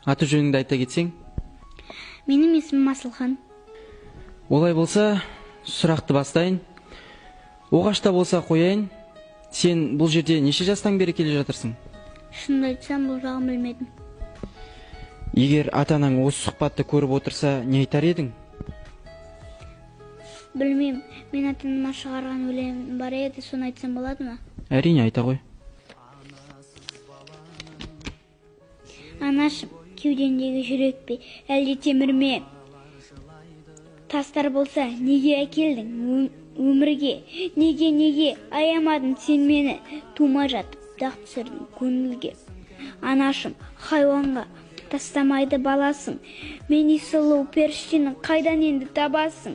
Аты жөніңді айта кетсең? Менің есімім Асылхан. Олай болса, сұрақты бастайын. Оғаш та болса қояйын. Сен бұл жерде неше жастан бері келе жатырсың? Шынымды айтсам, бұл жағын білмедім. Егер ата-анаң осы сұхбатты көріп отырса, не айтар едің? Білмеймін. Мен ата-анама шығарған өлеңім бар еді, соны айтсам болады ма? Әрине, айта ғой. Анашым, кеудеңдегі жүрек пе, әлде темір ме? Тастар болса, неге әкелдің өмірге? Неге, неге аямадың сен мені? Тума жатып, дақ түсірдің көңілге. Анашым, хайуанға тастамайды баласын. Мендей сұлу періштені қайдан енді табасың?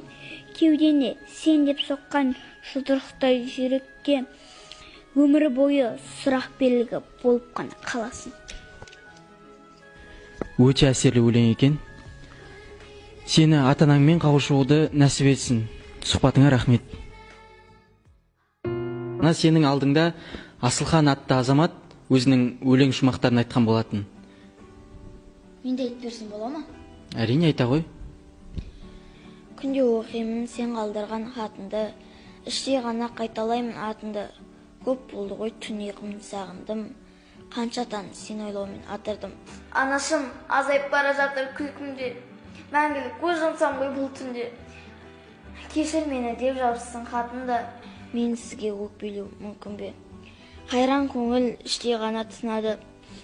Кеудеңде сен деп соққан жұдырықтай жүрекке өмір бойы сұрақ белгі болып қана қаласың. Өте әсерлі өлең екен. Сені ата-анаңмен қауышуды нәсіп етсін. Сұхбатыңа рахмет. Мына сенің алдыңда Асылхан атты азамат өзінің өлең шумақтарын айтқан болатын. Мен де айтып берсем бола ма? Әрине, айта ғой. Күнде оқимын сен қалдырған хатыңды, іштей ғана қайталаймын атыңды. Көп болды ғой түн ұйқымды сағындым, қанша таң сен ойлаумен атырдым. Анашым, азайып бара жатыр күлкімде, мәңгілік көз жұмсам ғой бұл түнде. Кешір мені деп жабыссын хатыңды, мен сізге өкпелеу мүмкін бе? Қайран көңіл іштей ғана тынады,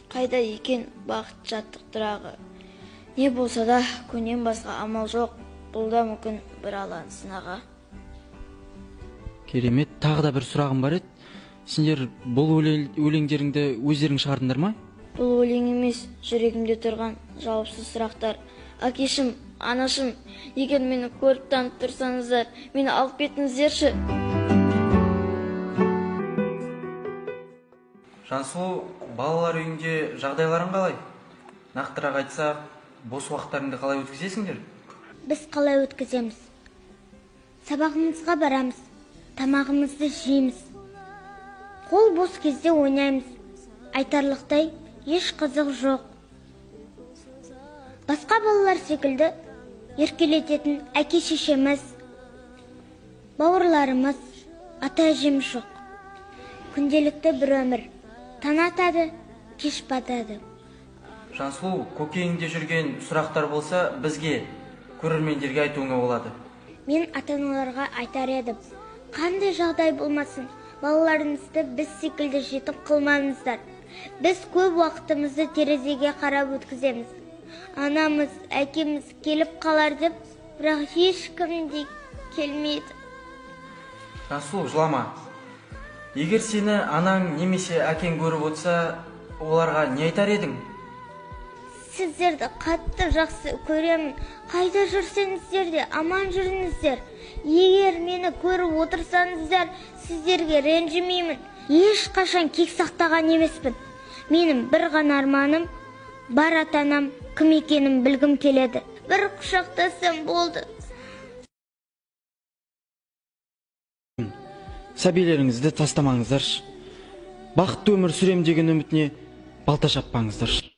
қайда екен бақыт жаттық тұрағы. Не болса да көнен басқа амал жоқ, бұл да мүмкін бір Алланың сынағы. Керемет. Тағы да бір сұрағым бар еді. Сендер бұл өлеңдеріңді өздерің шығардыңдар ма? Бұл өлең емес, жүрегімде тұрған жауапсыз сұрақтар. Әкешім, анашым, егер мені көріп танып тұрсаңыздар, мені алып кетіңіздерші. Жансұлу, балалар үйінде жағдайларың қалай? Нақтырақ айтсақ, бос уақыттарыңды қалай өткізесіңдер? Біз қалай өткіземіз? Сабағымызға барамыз, тамағымызды жейміз. Қол бос кезде ойнаймыз. Айтарлықтай еш қызық жоқ. Басқа балалар секілді еркелететін әке-шешеміз, бауырларымыз, ата-әжеміз жоқ. Күнделікті бір өмір. Таң атады, кеш батады. Жансұлу, көкейіңде жүрген сұрақтар болса, бізге, көрермендерге айтуыңа болады. Мен ата-аналарға айтар едім. Қандай жағдай болмасын, балаларыңызды біз секілді жетім қылмаңыздар. Біз көп уақытымызды терезеге қарап өткіземіз. Анамыз, әкеміз келіп қалар деп, бірақ ешкім де келмейді. Жансұлу, жылама. Егер сені анаң немесе әкең көріп отырса, оларға не айтар едің? Сіздерді қатты жақсы көремін. Қайда жүрсеңіздер де аман жүріңіздер. Егер мені көріп отырсаңыздар, сіздерге ренжімеймін. Ешқашан кек сақтаған емеспін. Менің бір ғана арманым, бар ата-анам кім екенін білгім келеді. Бір құшақтасам болды. Сәбилеріңізді тастамаңыздаршы. Бақытты өмір сүрем деген үмітіне балта шаппаңыздаршы.